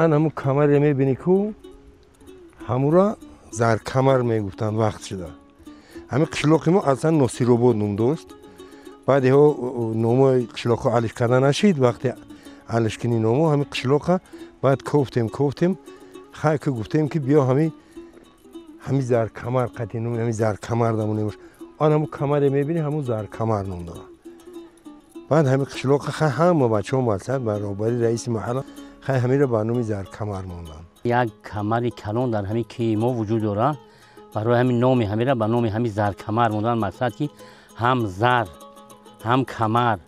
Ан ҳамун камаре мебинӣ ку, ҳамура Заркамар мегуфтанд вақт шуда. Ҳамин қишлоқи мо аслан Носиробод ном дошт. Баъд иҳо номои қишлоқҳо алиш карда нашид, вақте алишкунӣ номо ҳамин қишлоқа баъд кофтем, кофтем, хай ки гуфтем ки биё ҳами Заркамар қати номи ҳами Заркамар дамонем. Ан ҳамун камаре мебинӣ, ҳамун Заркамар ном дорад. Баъд ҳамин қишлоқа хай ҳама бачаҳо маслиҳат баробари раиси маҳалла хай ҳаминро ба номи Заркамар монданд. Як камари калон дар ҳамин кӯҳи мо вуҷуд дорад. Барои ҳамин номи ҳамира ба номи ҳамин Заркамар мондан, мақсад ки ҳам зар, ҳам камар,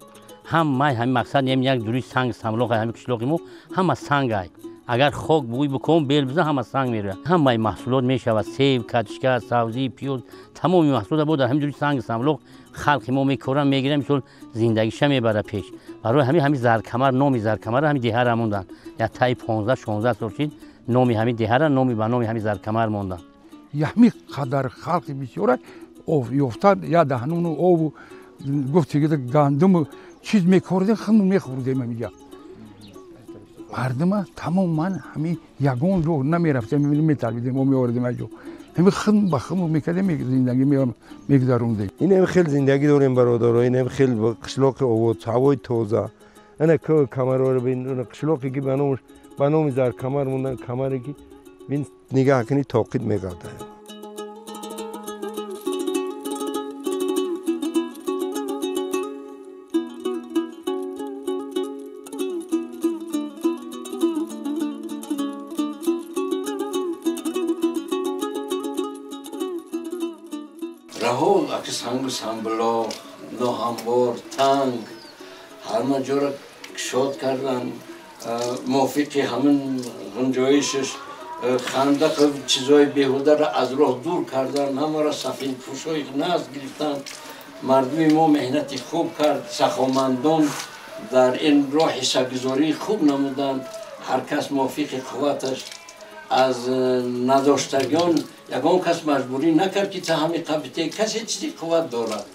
ҳам май, ҳамин мақсад як дуруи санг самлоқ ҳамин қишлоқи мо ҳама санг ай. Агар хок бугӯй бикун, бел бизан, ҳама санг мерояд. Ҳамаи маҳсулот мешавад, себ, картошка, сабзӣ, пиёз, тамоми маҳсулот бо дар ҳамин дуруи санг самлоқ халқи мо мекоранд, мегиранд, мисол зиндагиша мебарад пеш. Барои ҳамин Заркамар, номи Заркамар ҳамин деҳара монданд. Як таи 15-16 сол шид номи ҳамин деҳара номи ба номи ҳамин Заркамар монданд. Яҳми қадар халқи бисёра ов ёфта, я даҳнуну ову гуфти гандуму чиз мекордем, худмон мехӯрдем ҳаминҷа. Мардума тамоман ҳамин ягон ҷо намерафтем, металбидем, мо меовардем аз ҷо. Ҳамин худмон ба худмон мекардем, зиндагӣ мегузарондем. Инам хеле зиндагӣ дорем бародаро, инам хеле қишлоқи овод, ҳавои тоза. Ана камарро бин, қишлоқе ки ба номи Заркамар мондан, камаре ки бин нигаҳ кунӣ тоқит мегардад. Раҳо аки сангу самблоқ, ноҳамвор, танг, ҳама ҷоро кушод кардан, мувофиқи ҳамин ғунҷоишаш хандақ чизҳои беҳударо аз роҳ дур кардан, ҳамаро сафедпӯшҳои назд гирифтан. Мардуми мо меҳнати хуб кард, сахомандон дар ин роҳ ҳиссагузории хуб намуданд. Ҳар кас мувофиқи қувваташ, аз надоштагон ягон кас маҷбурӣ накард ки та ҳамин қабите касе чизи қувват дорад.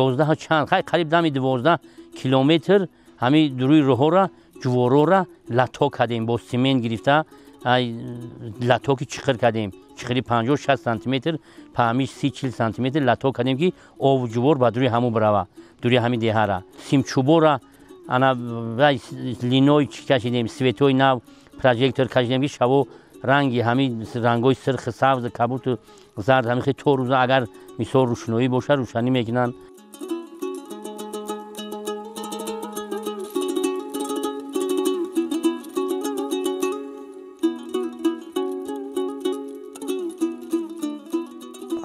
Ёздаҳ чанд, хай қариб дами 12 километр ҳамин дуруи роҳҳоро, ҷуворора лато кардем, бо семент гирифта латоки чиқир кардем. Чиқири 50-60 сантиметр, паҳмиш 30-40 сантиметр лато кардем ки обу ҷувор ба дуруи ҳамун бирава, дуруи ҳамин деҳара. Симчӯбора ана линой чӣ кашидем, светои нав, прожектор кашидем ки шаво ранги ҳамин рангҳои сирх, сабз, кабуту зард ҳамин хел то рӯза агар мисол рӯшноӣ бошад, рӯшанӣ мекунанд.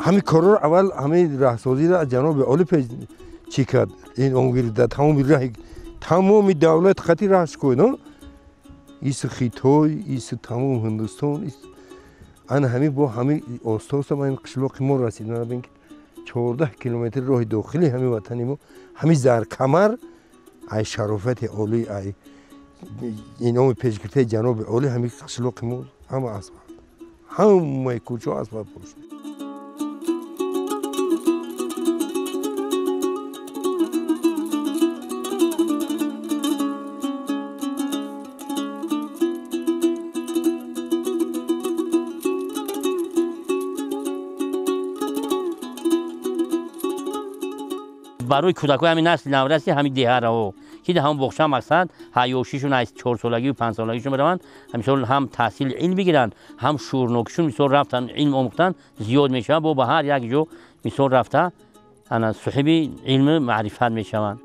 Ҳамин корро аввал ҳамин раҳсозиро аз ҷаноби олӣ пеш чӣ кард, ин он гирифта тамоми раҳи тамоми давлат қати раҳс кӯд, ис Хитой, ис тамом Ҳиндустон, ана ҳамин бо ҳамин оста-оста ба ин қишлоқи мо расид. Мана бин ки 14 километр роҳи дохили ҳамин ватани мо, ҳамин Заркамар ай шарофати олӣ, ай иноми пешгирифтаи ҷаноби олӣ ҳамин қишлоқи мо ҳама асфалт, ҳамаи кӯчаҳо асфалт пӯшид. Барои кӯдакҳои ҳамин насли навраси ҳамин деҳараҳо ки дар ҳамон боғча мақсад ҳаёшишон аз 4-солагию 5-солагишон мераванд, мисол ҳам таҳсили илм бигиранд, ҳам шуурнокишон мисол рафтан илм омӯхтан зиёд мешавад, бо ба ҳар як ҷо мисол рафта ана соҳиби илму маърифат мешаванд.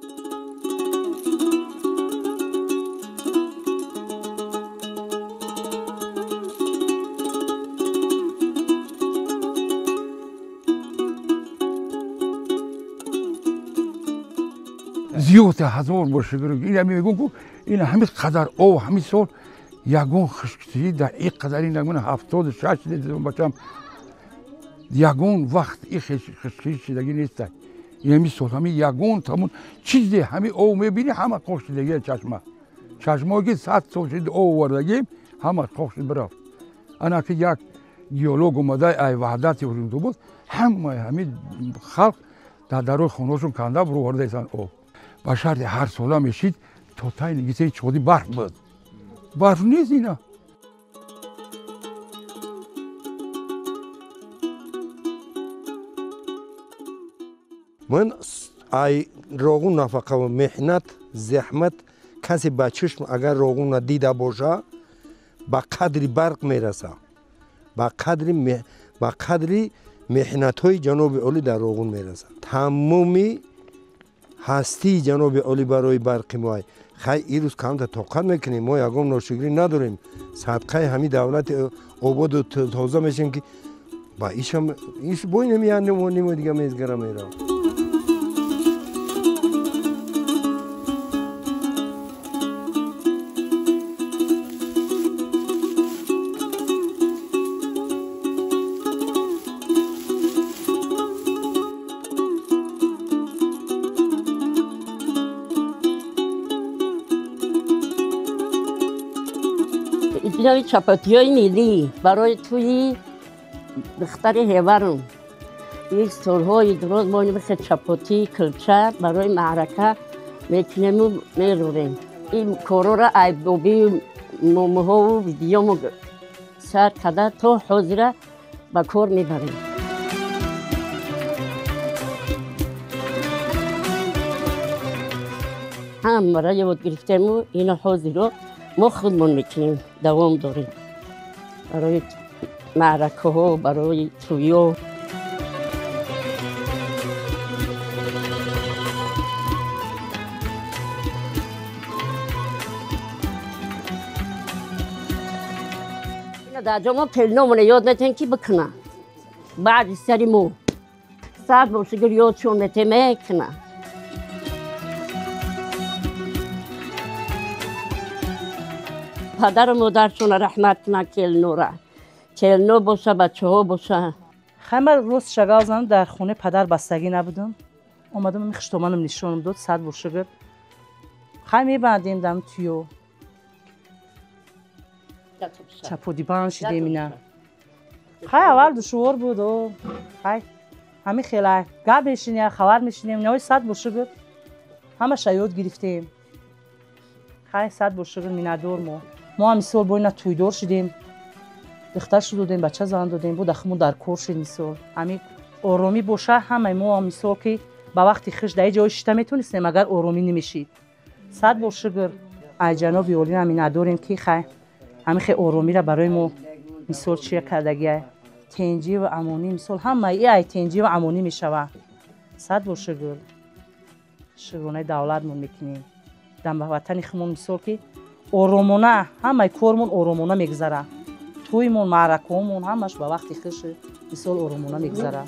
Зиёд ҳазор бор шукр. Ин ҳамин мегӯм ку ин ҳамин қадар ов ҳамин сол ягон хушксиӣ дар ин қадар ин ягон 76 бачам ягон вақт ин хушксиӣ шидагӣ нест. Ин ҳамин сол ҳамин ягон тамон чизе ҳамин ов мебинӣ ҳама қоқ шидагӣ чашма. Чашмое ки 100 сол шид ов овардагим ҳама қоқ шид бирафт. Ана ки як геолог омада ай Ваҳдати буд, ҳамаи ҳамин халқ дар дарои хонаҳошон канда буровардаистанд об. Ба шарти ҳар сола мешид то таи нигисаи чоди барф буд. Барф нест ина. Ман ай Роғун нафақа ва меҳнат, заҳмат касе ба чашм агар Роғунро дида боша, ба қадри барқ мераса. Ба қадри меҳнатҳои ҷаноби олӣ дар Роғун мераса. Тамоми ҳастии ҷаноби олӣ барои барқи мо. Хай ирӯз камта тоқат мекунем, мо ягон ношукрӣ надорем. Садқаи ҳамин давлати ободу тоза мешем ки ба ишам иш бо инам як нимо дига мезгара мерам. Инои чапотиҳои миллӣ барои тӯи духтари ҳеварам. Ин солҳои дуроз мо инхел чапотӣ, кулча барои маърака мекунему мерорем. Ин корора айбобию момоҳову видеомо сар карда то ҳозира ба кор мебарем. Ҳамаро ёд гирифтему ино ҳозиро мо худмон мекунем, давом дорем барои маъракаҳо, барои тӯйҳо. Дар ҷо мо келиномона ёд метем ки бикунанд. Баъди сари мо сад бошигир ёдшон метем, мекунанд. Падару модаршона раҳмат кунанд, келинора. Келино боша, бачаҳо боша. Хай ман рост шагал занам, дар хонаи падар бастагӣ набудам. Омадам ами хуштоманам нишонам дод, сад бор шукр. Хай мебандем дам туё. Чаподибан шидем ина. Хай аввал душвор буд, о. Хай ҳамин хелай. Гап мешинем, хабар мешинем, инаҳои сад бор шукр. Ҳамаша ёд гирифтем. Хай сад бор шукр миннатдор мо. Мо ҳам мисол бо ина тӯйдор шудем, духтаршу додем, бача зан додем, бо дахмон дар кор шуд мисол. Ҳамин оромӣ боша, ҳамаи мо ҳам мисол ки ба вақти хиш дар ҷое шита метонистем, агар оромӣ намешид. Сад бор шукр ай ҷаноби олӣ миннатдорем ки хай ҳамин хел оромиро барои мо мисол чия кардагиай. Тенҷӣ ва амонӣ мисол ҳамаи и ай тенҷӣ ва амонӣ мешавад. Сад бор шукр шукронаи давлатмон мекунем. Дар ватани худмон мисол ки оромона ҳамаи кормон оромона мегузарад. Тӯймон, маъракаҳомон ҳамаш ба вақти хиш мисол оромона мегузарад.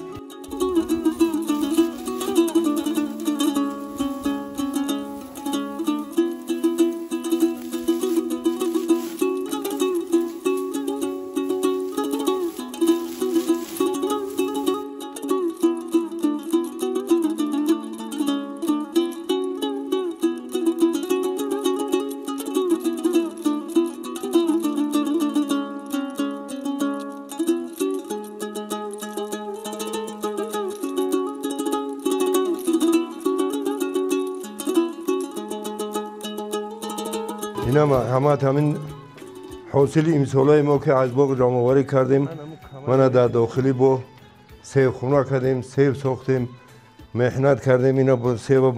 Ина марҳамат ҳамин ҳосили имсолаи мо ки аз боғ ҷамъоварӣ кардем, мана дар дохилӣ бо себхона кардем, себ сохтем, меҳнат кардем, ина себа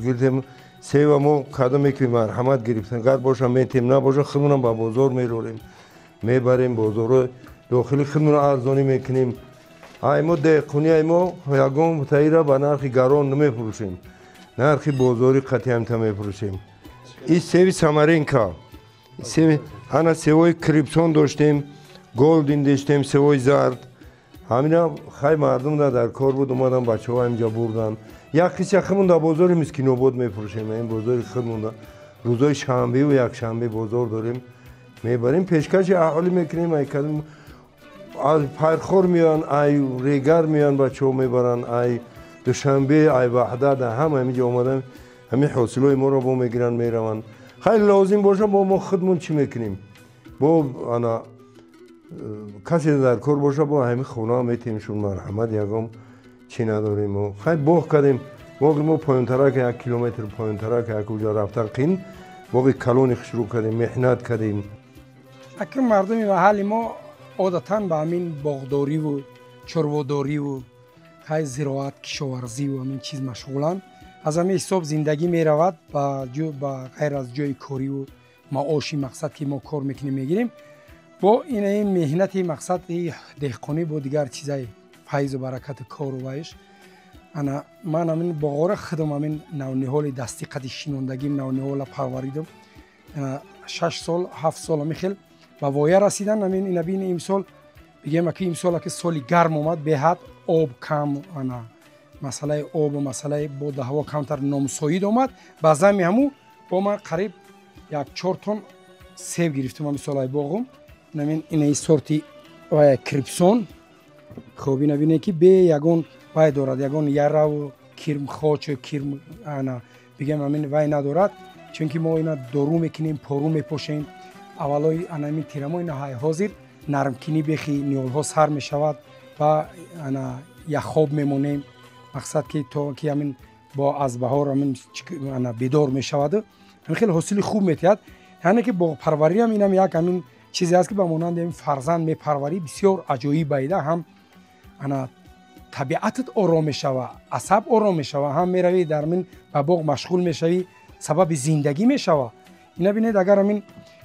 гирифтем. Себа мо кадоме ки марҳамат гирифтем, гар боша метем, набоша худмонам ба бозор мерорем, мебарем бозорро дохили худмонро арзонӣ мекунем. Ай мо деҳқонӣ, ай мо ягон таира ба нархи гарон намефурӯшем, нархи бозорӣ қатъиамта мефурӯшем. Ин севи Самаренка, ана севои Крипсон доштем, Голдин доштем, севои зард. Ҳамина хай мардум дар кор буд, омадан бачаҳо ҳаминҷа бурдан. Як қисми худмон дар бозори Мискинобод мефурӯшем, ин бозори худмон рӯзои шанбеву якшанбе бозор дорем, мебарем, пешкаши аҳолӣ мекунем. Ай кадом аз Пайрхор меоянд, ай Регар меоянд, бачаҳо мебаранд, ай Душанбе, ай Ваҳдат, ҳама ҳаминҷа омадан ҳамин ҳосилҳои моро бо мегиранд, мераванд. Хеле лозим боша, бо мо худмон чӣ мекунем? Бо ана Касе дар кор боша, бо ҳамин хона метемшун, марҳамат, ягон чӣ надорем. Мо хай боғ кардем, боғи мо поёнтарак, 1 километр поёнтарак, як уҷа рафтан қин. Боғи калони хушрӯ кардем, меҳнат кардем. Акун мардуми маҳалли мо одатан ба ҳамин боғдориву чорводориву хай зироат, кишоварзиву ҳамин чиз машғуланд. Аз ҳамин ҳисоб зиндагӣ меравад ба ғайр аз ҷои кориву маоши мақсад ки мо кор мекунем мегирем. Бо ин меҳнати мақсади деҳқонӣ бо дигар чизаи файзу баракати кору вайш. Ана ман ҳамин боғора худам ҳамин навниҳоли дастӣ қади шинондагим, навниҳола парваридам. 6 сол 7 сол ҳамин хел ба воя расидан. Ҳамин ина бини имсол бигем ки имсол ки соли гарм омад, беҳад об кам, ана масъалаи обу масъалаи боду ҳаво камтар номусоид омад. Ба зами ҳаму бо ман қариб 1-4 тон себ гирифтам ҳамин солаи боғум. Ҳамин инаи сорти вая крипсон. Хоб ина бинед ки бе ягон вай дорад, ягон яраву кирм, хочу кирм, ана бигем ҳамин вай надорад, чунки мо ина дору мекунем, пору мепошем. Аввалои ана ҳамин тирамо ина ҳозир нармкинӣ бехи ниҳолҳо сар мешавад ва ана яхоб мемонем. Мақсад ки то ки ҳамин бо аз баҳор ҳамин ана бедор мешаваду ҳамин хеле ҳосили хуб метиҳад. Яъне ки боғпарвариам инам як ҳамин чизе аст ки ба монанди ҳамин фарзанд мепарварӣ, бисёр аҷоиб байда. Ҳам ана табиатат ором мешава, асаб ором мешава, ҳам меравӣ дар мин ба боғ машғул мешавӣ, сабаби зиндагӣ мешава. Ина бинед, агар ҳамин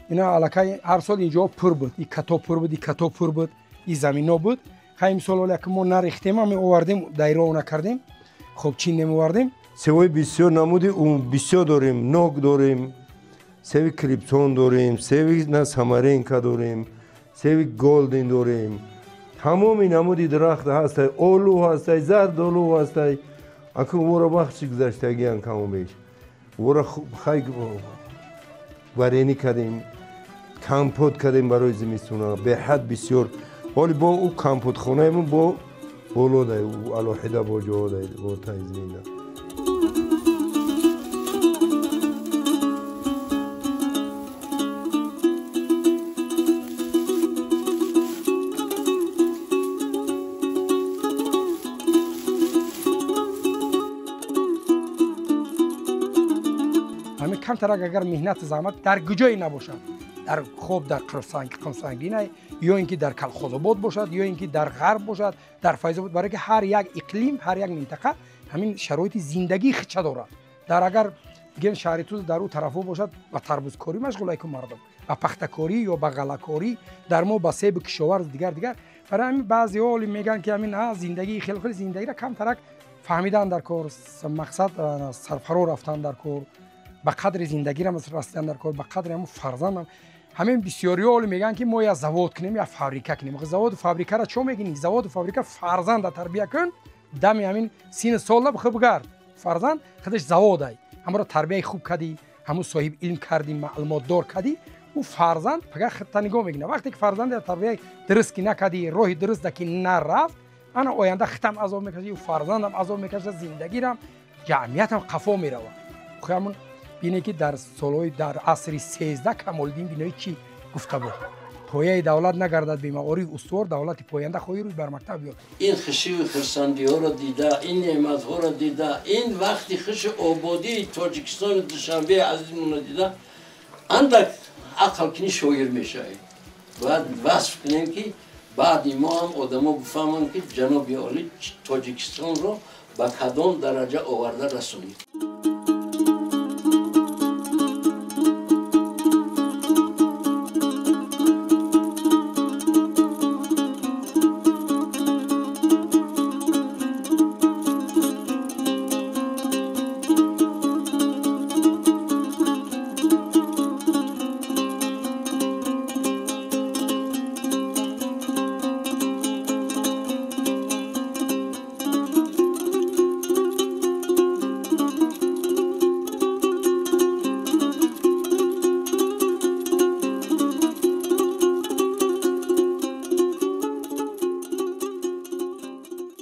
ина аллакай ҳар сол инҷо пур буд, и като пур буд, и като пур буд, и замино буд. Хай имсол ҳоле ки мо нарехтем, ҳамин овардем, дайро накардем, хоб чин немовардем. Севои бисёр намуди бисёр дорем, нок дорем, севи криптон дорем, севи на самаренка дорем, севи голден дорем. Тамоми намуди дарахт ҳастай, олу ҳастай, зардолу ҳастай. Аку вора вақти гузаштагиан каму беш. Вора хай варени кардем, компот кардем барои зимистона, беҳад бисёр. Ҳоли бо ӯ компотхонаемон бо боло дай, алоҳида бо ҷо дай, бо тайзмина. Ҳамин камтарак агар меҳнату заҳмат дар куҷое набошад, дар хоб дар қурсангина, ё ин ки дар Калхозобод бошад, ё ин ки дар ғарб бошад, дар Файзобод, барои ки ҳар як иқлим, ҳар як минтақа ҳамин шароити зиндагии хича дорад. Дар агар бигем шаҳри Туз дар ӯ тарафҳо бошад, ба тарбузкорӣ машғул айку мардум, ба пахтакорӣ ё ба ғаллакорӣ, дар мо ба себу кишоварз дигар дигар. Барои ҳамин баъзеҳо оли мегӯянд ки ҳамин зиндагии хеле хеле зиндагиро камтарак фаҳмидан дар кор, мақсад сарфаро рафтан дар кор, ба қадри зиндагиро расидан дар кор, ба қадри ҳамун фарзандам. Ҳамин бисёриҳо оли мегӯянд ки мо я завод кунем, я фабрика кунем. Заводу фабрикаро чо мекунӣ? Заводу фабрика фарзанда тарбия кун, дами ҳамин сину сола хуб гард. Фарзанд худаш заводай, ҳамаро тарбияи хуб кардӣ, ҳамун соҳиб илм кардӣ, маълумотдор кардӣ, ӯ фарзанд фақат худта нигоҳ мекунад. Вақте ки фарзанда тарбияи дуруст ки накардӣ, роҳи дуруста ки нарафт, ана оянда худтам азоб мекашӣ, ӯ фарзандам азоб мекашад, зиндагирам, ҷамъиятам қафо меравад. Ҳамун бине ки дар солҳои дар асри 13 Камолиддин бинои чӣ гуфта буд: пояи давлат нагардад бемаориф устувор, давлати поянда хоҳӣ рӯз бар мактаб ёд. Ин хушиву хурсандиҳоро дида, ин неъматҳоро дида, ин вақти хушу ободии Тоҷикистони Душанбеи азизмонро дида, андак ақл кунӣ шоир мешавӣ. Бояд васф кунем ки баъди мо ҳам одамо бифаҳманд ки ҷаноби олӣ Тоҷикистонро ба кадом дараҷа оварда расонид.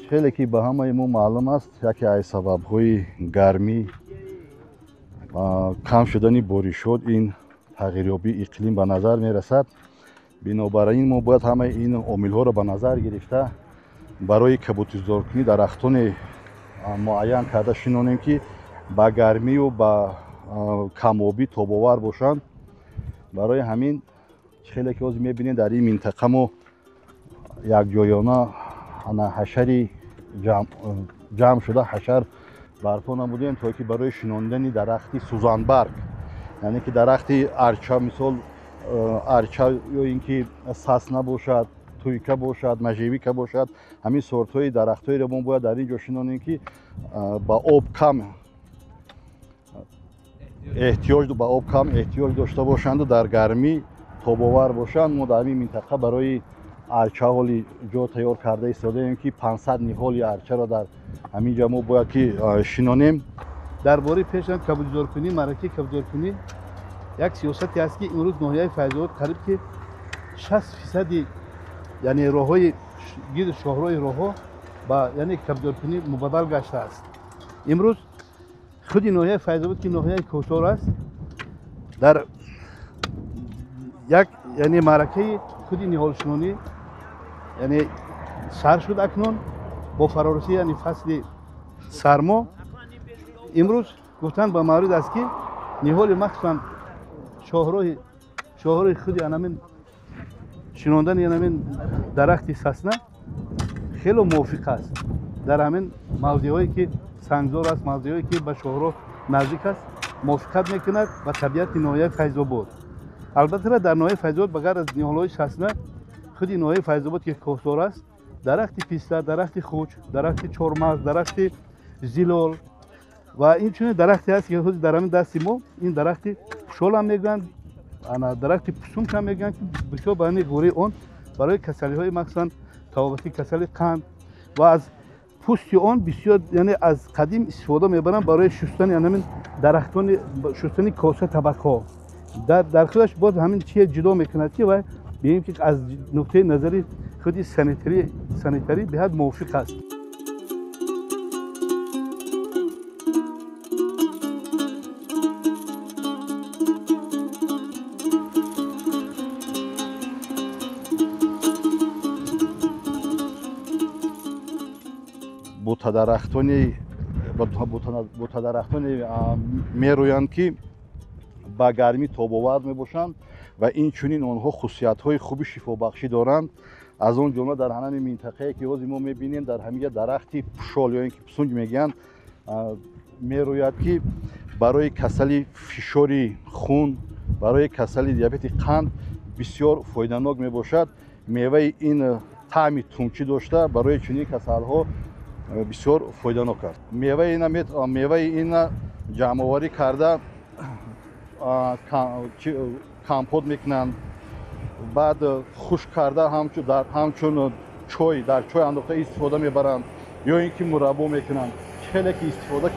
Хеле ки ба ҳамаи мо маълум аст, яке аз сабабҳои гармӣ, кам шудани боришот ин тағйирёбии иқлим ба назар мерасад. Бинобар ин мо бояд ҳамаи ин омилҳоро ба назар гирифта барои кабутизоркунӣ дарахтоне муайян карда шинонем, ки ба гармию ба камобӣ тобовар бошанд. Барои ҳамин хеле ки ҳозир мебинед, дар ин минтақа мо якҷоёна ҳашари ҷамъ шуда ҳашар барпо намудем, то ки барои шинондани дарахти сӯзанбарг, яъне ки дарахти арча, мисол арча ё ин ки сасна бошад, туйка бошад, можжевика бошад, ҳамин сортҳои дарахтҳоеро мо бояд дар ин ҷо шинонем, ки ба об кам эҳтиёҷ ба об кам эҳтиёҷ дошта бошанду дар гармӣ тобовар бошанд. Мо дар ҳамин минтақа барои арча ҳоли ҷо тайёр карда истодаем, ки 500 ниҳоли арчаро дар ҳамин ҷо мо бояд ки шинонем. Дар бораи пешам кабудизоркунӣ, маъракаи кабудизоркунӣ як сиёсате аст, ки имрӯз ноҳияи Файзобод қариб ки 60%, яъне роҳҳои гирди шоҳроҳи роҳҳо ба яъне кабудизоркунӣ мубаддал гаштааст. Имрӯз худи ноҳияи Файзобод, ки ноҳияи кӯҳсор аст, дар як яъне маъракаи худи ниҳолшинонӣ яъне сар шуд. Акнун бо фарорасии яъне фасли сармо имрӯз гуфтан ба маврид аст, ки ниҳоли махсусан шоҳроҳи худи анамин шинондани анамин дарахти сасна хело мувофиқ аст. Дар ҳамин мавзеъҳое ки сангзор аст, мавзеъҳое ки ба шоҳроҳ наздик аст, мувофиқат мекунад ба табиати ноҳияи Файзобод. Албатта, дар ноҳияи Файзобод ба ғайр аз ниҳолҳои сасна, худи ноҳияи Файзобод, ки кӯҳсор аст, дарахти писта, дарахти хуч, дарахти чормағз, дарахти зилол ва инчунин дарахте ҳаст, ки ҳозир дар ҳамин дасти мо, ин дарахти пушолам мегӯянд, дарахти пусункам мегӯянд, ки бисёр ба ҳамин ғӯрии он барои касалиҳои махсусан табобати касали қанд ва аз пӯсти он бисёр яъне аз қадим истифода мебаранд барои шустани ҳамин дарахтони, шустани коса, табақҳо. Дар худаш боз ҳамин чие ҷудо мекунад, ки вай бигем, ки аз нуқтаи назари худи санитарӣ беҳад мувофиқ аст. Бутадарахтоне мерӯянд, ки ба гармӣ тобовар мебошанд ва инчунин онҳо хусусиятҳои хуби шифобахшӣ доранд. Аз он ҷумла дар ҳамин минтақае ки ҳозир мо мебинем, дар ҳаминҷа дарахти пушол ё ин ки пусунҷ мегӯянд мерӯяд, ки барои касали фишори хун, барои касали диабети қанд бисёр фоиданок мебошад. Меваи ин таъми тунчӣ дошта, барои чунин касалҳо бисёр фоиданок аст. Меваи ина ҷамъоварӣ карда компот мекунанд, баъд хушк карда ҳамчун чой дар чой андохта истифода мебаранд ё ин ки мураббо мекунанд. Хеле ки истифода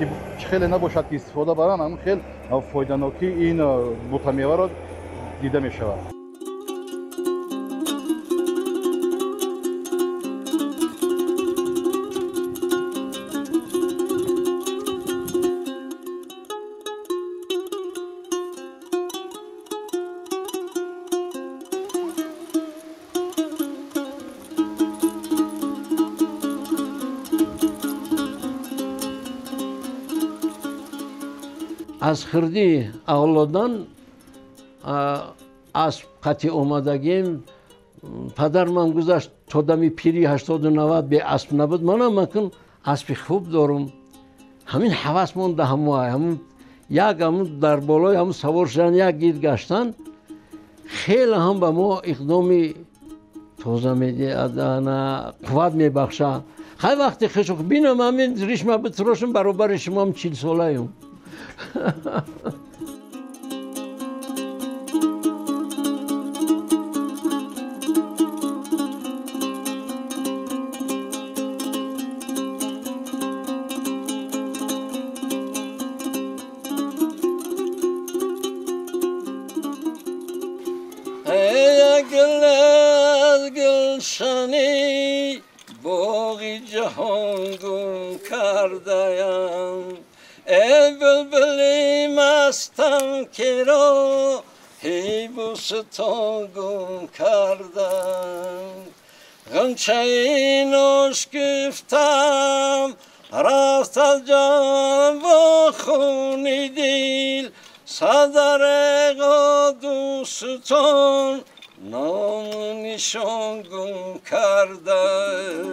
хеле набошад ки истифода баранд, ҳамин хел фоиданокии ин бутамеваро дида мешавад. Аз хирдӣ авлодан асп қатъи омадагим. Падармам гузашт то дами пири 80-90 бе асп набуд. Манам акун аспи хуб дорум. Ҳамин ҳавас монда, ҳамун як ҳамун дар болои ҳамун савор шудан, як гирд гаштан хеле ҳам ба мо иқдоми тоза медиҳад, қувват мебахшад. Хай вақти хешу бинам, ҳамин ришма битрошам, баробари шумоам 40-солаем. Гулшани боғи ҷаҳон гум кардаям, эй булбули мастам, керо эй бӯстон гум кардам. Ғунчаи нӯш гуфтам рафт аз ҷон бо хуни дил, садареғо дӯстон ному нишон гум кардам.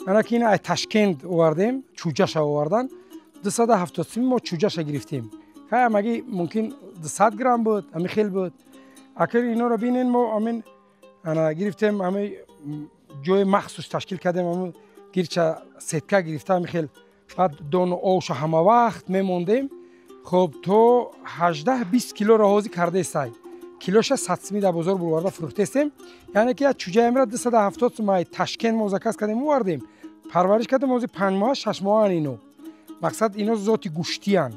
Ана ки ина Ташкент овардем, чӯҷаша овардан, 270 сум мо чӯҷаша гирифтем. Хай амаги мумкин 200 грамм буд, ами хел буд. Акар иноро бинен, мо амин ана гирифтем, ами ҷои махсус ташкил кардем, ами гирча сетка гирифта, ами хел баъд дону овша ҳама вақт мемондем. Хоб то 18-20 килоро ҳозир кардаестай. Килоша 100 сумӣ дар бозор бурварда фурӯхтестем. Яъне ки чӯҷаемра 270 сум ай Ташкент мо заказ кардем, овардем. Парвариш кардем, ҳозир 5 моҳа, 6 моҳаан ино. Мақсад ино зоти гӯштиян.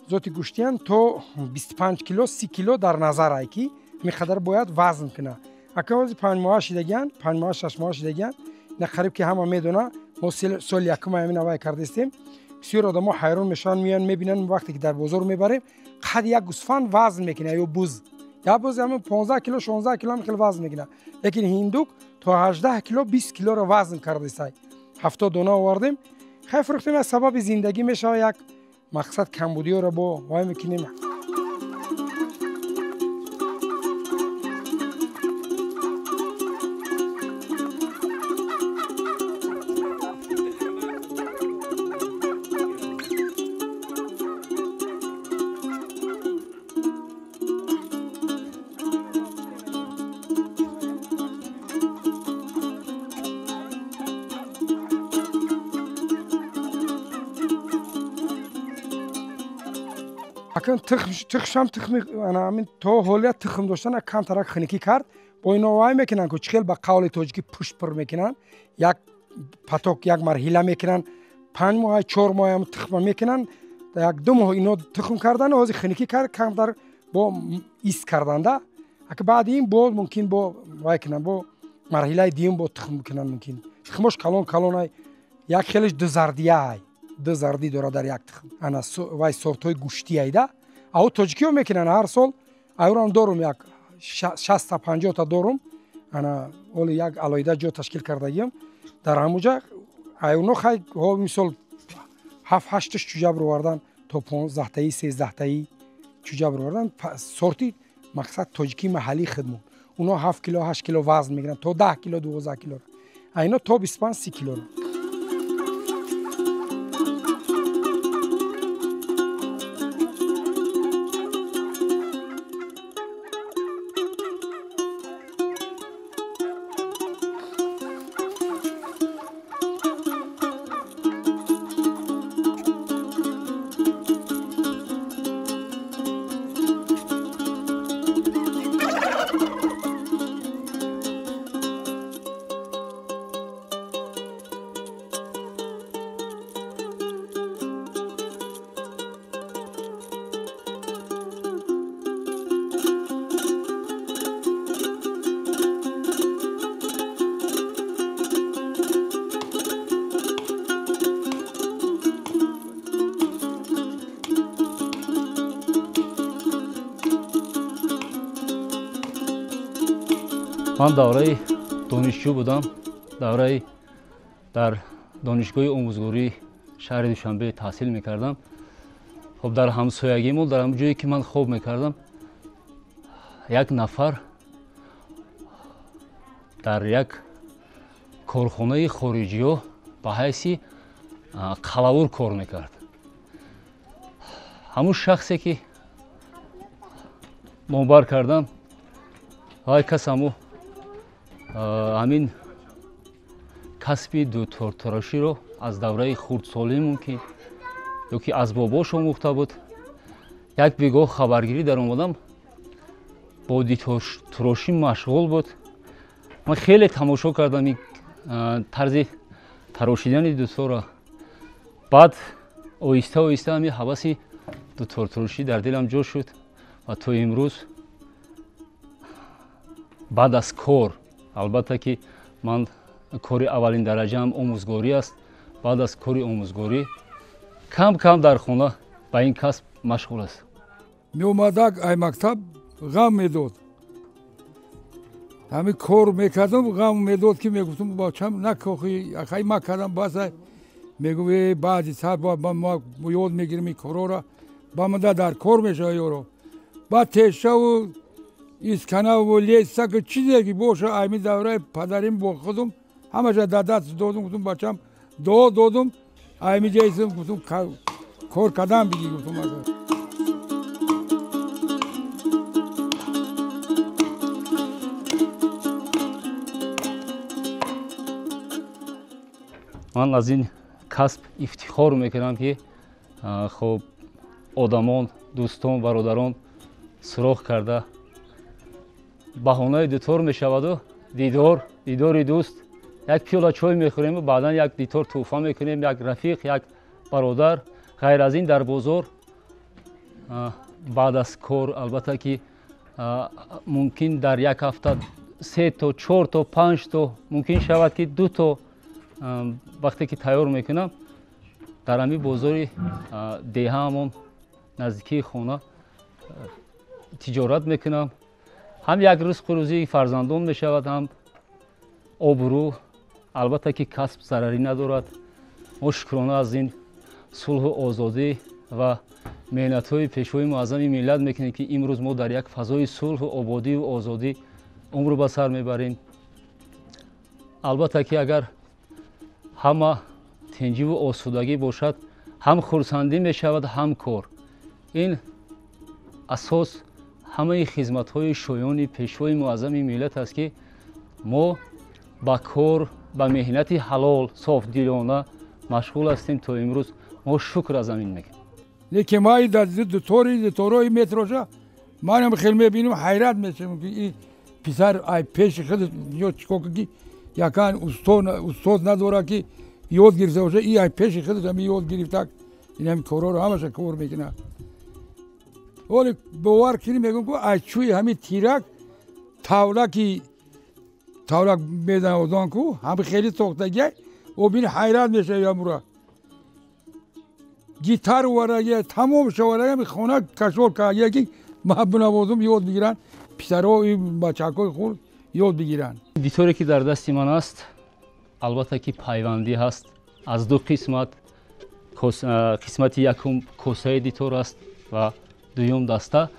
Зоти гӯштиян то 25 кило, 30 кило дар назар ай ки миқадар бояд вазн кунад. Ака ҳозир 5 моҳа шидагиян, 5 моҳа, 6 моҳа шидагиян. Ина қариб ки ҳама медона, мо соли якум ҳамин авай кардастем. Бисёр одамо ҳайрон мешаванд, меоянд, мебинанд вақте ки дар бозор мебарем, қад як гӯсфанд вазн мекунад ё буз. Я буз ҳамин 15 кило, 16 кило ҳам хеле вазн мекунад. Лекин ҳиндук то 18 кило, 20 килоро вазн кардастай. 70 дона овардем. Хай фурӯхтем, аз сабаби зиндагӣ мешавад, як мақсад камбудиёро бо вай мекунем. Акн тухшам тухми ана ҳамин то ҳолия тухм доштан камтарак хунукӣ кард, бо ино вай мекунанд ку чӣ хел ба қавли тоҷикӣ пушт пур мекунанд, як паток як марҳила мекунанд, 5 моҳ 4 моҳ ҳам тухма мекунанд, 1-2 моҳ ино тухм кардан, ҳозир хунукӣ кард, камтар бо ист карданда. Ака баъди ин боз мумкин бо вай кунанд, бо марҳилаи дуюм бо тухм бикунанд мумкин. Тухмош калон калон ай, як хелеш дузардия ай. Ду зардӣ дорад дар як тухм. Ана вай сортҳои гӯштӣ айда. Ау тоҷикиҳо мекунанд ҳар сол. Айрам дорум як 60-50 та дорум. Ана оли як алоҳида ҷо ташкил кардагиам. Дар ҳамуҷа айуно хай ҳо мисол 7-8 таш чӯҷа бировардан то 15таи 13таи чӯҷа бировардан. Сорти мақсад тоҷикии маҳаллии хидмон. Уно 7 кило 8 кило вазн мегиранд то 10 кило 12 кило. Айно то 25-30 кило. Ман давраи донишҷӯ будам, давраи дар донишгоҳи омӯзгории шаҳри Душанбе таҳсил мекардам. Хоб дар ҳамсоягимо, дар ҳамон ҷое ки ман хоб мекардам, як нафар дар як корхонаи хориҷиҳо ба ҳайси қалавур кор мекард. Ҳамун шахсе ки номбар кардам, вай кас ҳамун ҳамин касби дутортароширо аз давраи хурдсолӣ мумкин ё ки аз бобош омӯхта буд. Як бегоҳ хабаргирӣ даромадам, бо дитортурошӣ машғул буд. Ман хеле тамошо кардам ин тарзи тарошидани дуторро. Баъд оҳиста оҳиста ҳамин ҳаваси дутортурошӣ дар дилам ҷо шуд ва то имрӯз баъд аз кор, албатта ки ман кори аввалин дараҷаам омӯзгорӣ аст, баъд аз кори омӯзгорӣ кам кам дар хона ба ин касб машғул аст. Меомадак ай мактаб ғам медод. Ҳамин кор мекардам, ғам медод ки мегуфтам бачам накохи, ахай ма кардам бас, мегуфт баъди сар ма ёд мегирим ин корора, ба манда дар кор мешава ёро. Баъд тешаву исканаву лесаку чизе ки боша ами давраи падарим бо худум ҳамаша дар даст додум, гуфтум бачам дуо додум, ами ҷайсим гуфтум кор кардан бигир гуфтум. Ман аз ин касб ифтихор мекунам ки хоб одамон, дӯстон, бародарон суроғ карда баҳонаи дутор мешаваду дидори дӯст, як пиёла чой мехӯрему баъдан як дитор тӯҳфа мекунем, як рафиқ, як бародар. Ғайр аз ин дар бозор баъд аз кор албатта ки мумкин дар як ҳафта 3 то 4 то 5 то, мумкин шавад ки 2 то вақте ки тайёр мекунам дар ҳамин бозори деҳаамон наздикии хона тиҷорат мекунам. Ҳам як ризқу рӯзии фарзандон мешавад, ҳам обрӯ. Албатта ки касб зарарӣ надорад. Мо шукрона аз ин сулҳу озодӣ ва меҳнатҳои пешвои муаззами миллат мекунем ки имрӯз мо дар як фазои сулҳу ободию озодӣ умр ба сар мебарем. Албатта ки агар ҳама тинҷиву осудагӣ бошад, ҳам хурсандӣ мешавад, ҳам кор. Ин асос ҳамаи хизматҳои шоёни пешвои муаззами миллат аст ки мо ба кор, ба меҳнати ҳалол, софдилона машғул ҳастем то имрӯз. Мо шукр аз ҳамин мекунем. Лекин ма дуторои метроша манам хел мебинам, ҳайрат мешавам ки ин писар ай пеши худ ё чикор ки якан устоз надорад ки ёд гирифта боша, и ай пеши худаш ҳами ёд гирифта, ин ҳами корҳоро ҳамаша кор мекунад. Оли бовар кунӣ мегӯям ки ай чӯи ҳами тирак тавлаки тавлак меданозон ку ҳами хеле сохтагия, обини ҳайрат мешавӣ амура. Гитар овардагия, тамом шавардагия, ҳами хона кашол кардагия ки ман бинавозум ёд бигиранд, писаро бачакҳои хурд ёд бигиранд. Диторе ки дар дасти ман аст, албатта ки пайвандӣ ҳаст аз ду қисмат. Қисмати якум косаи дитор аст ва дуюм даста.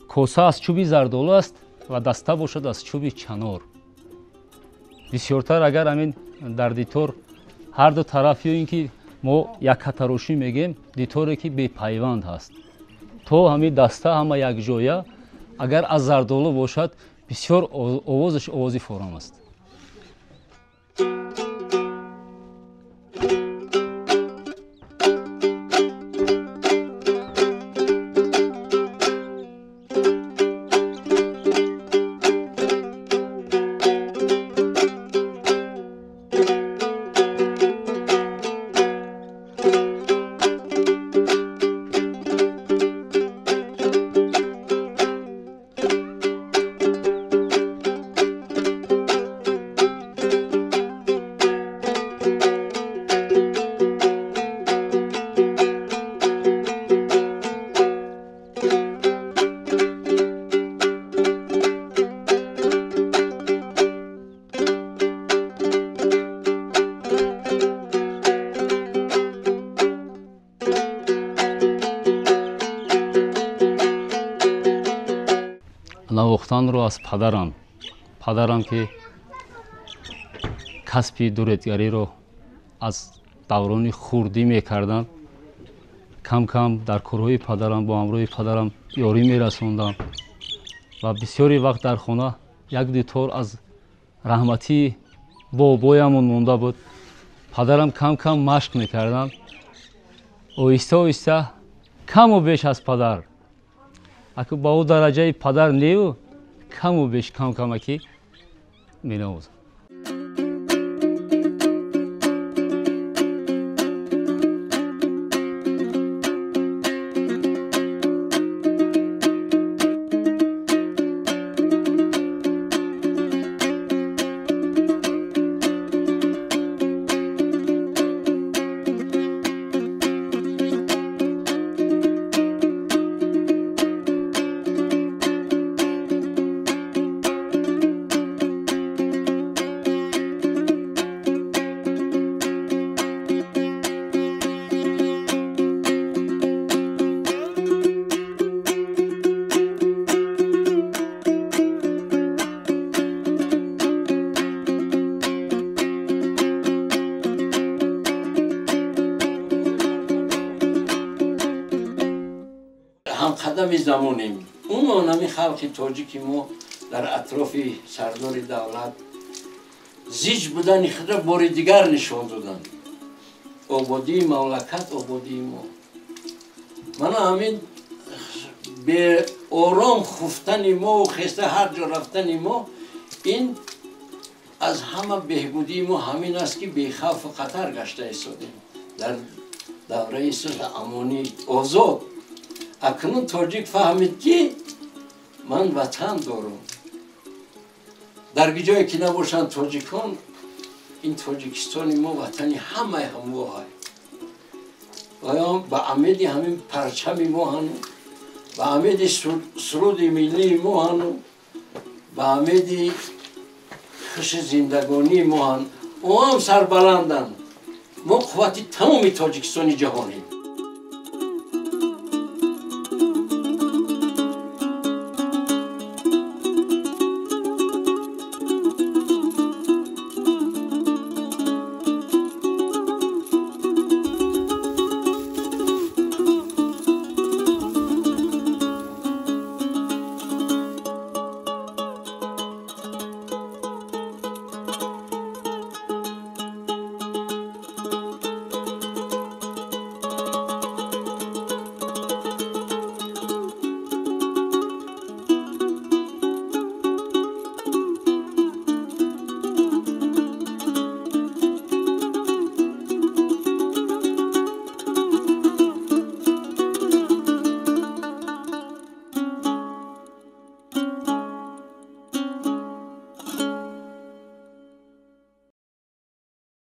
Коса аз чӯби зардолу аст ва даста бошад аз чӯби чанор. Бисёртар агар ҳамин дар дитор ҳар ду тараф ё ин ки мо яккатарошӣ мегӯем, диторе ки бепайванд ҳаст, то ҳамин даста ҳама якҷоя агар аз зардолу бошад, бисёр овозаш овози форам аст. Навохтанро аз падарам ки касби дуретгариро аз даврони хурдӣ мекарданд, кам-кам дар корҳои падарам бо ҳамроҳи падарам ёрӣ мерасондам ва бисёри вақт дар хона як дутор аз раҳматии бобоямон монда буд. Падарам кам-кам машқ мекарданд. Оҳиста оҳиста каму беш аз падар Аку ба ӯ дараҷаи падар нею, каму беш кам камакӣ менавозам. Ҳамқадами замонем. Умуман ҳамин халқи тоҷики мо дар атрофи сардори давлат зич будани худро бори дигар нишон доданд. Ободии мамлакат, ободии мо. Мана ҳамин беором хуфтани мо, хеста ҳар ҷо рафтани мо, ин аз ҳама беҳбудии мо ҳамин аст, ки бехавфу хатар гашта истодем дар давраи сулҳу амонӣ озод. Акнун тоҷик фаҳмид, ки ман ватан дорам. Дар ҷое ки набошанд тоҷикон, ин Тоҷикистони мо ватани ҳамаи ҳамвоҳай. Оё ба умеди ҳамин парчами мо ҳану, ба умеди суруди миллии мо ҳану, ба умеди хуши зиндагонии мо ҳану, ӯ ҳам сарбаланданд. Мо қуввати тамоми Тоҷикистони ҷаҳонем.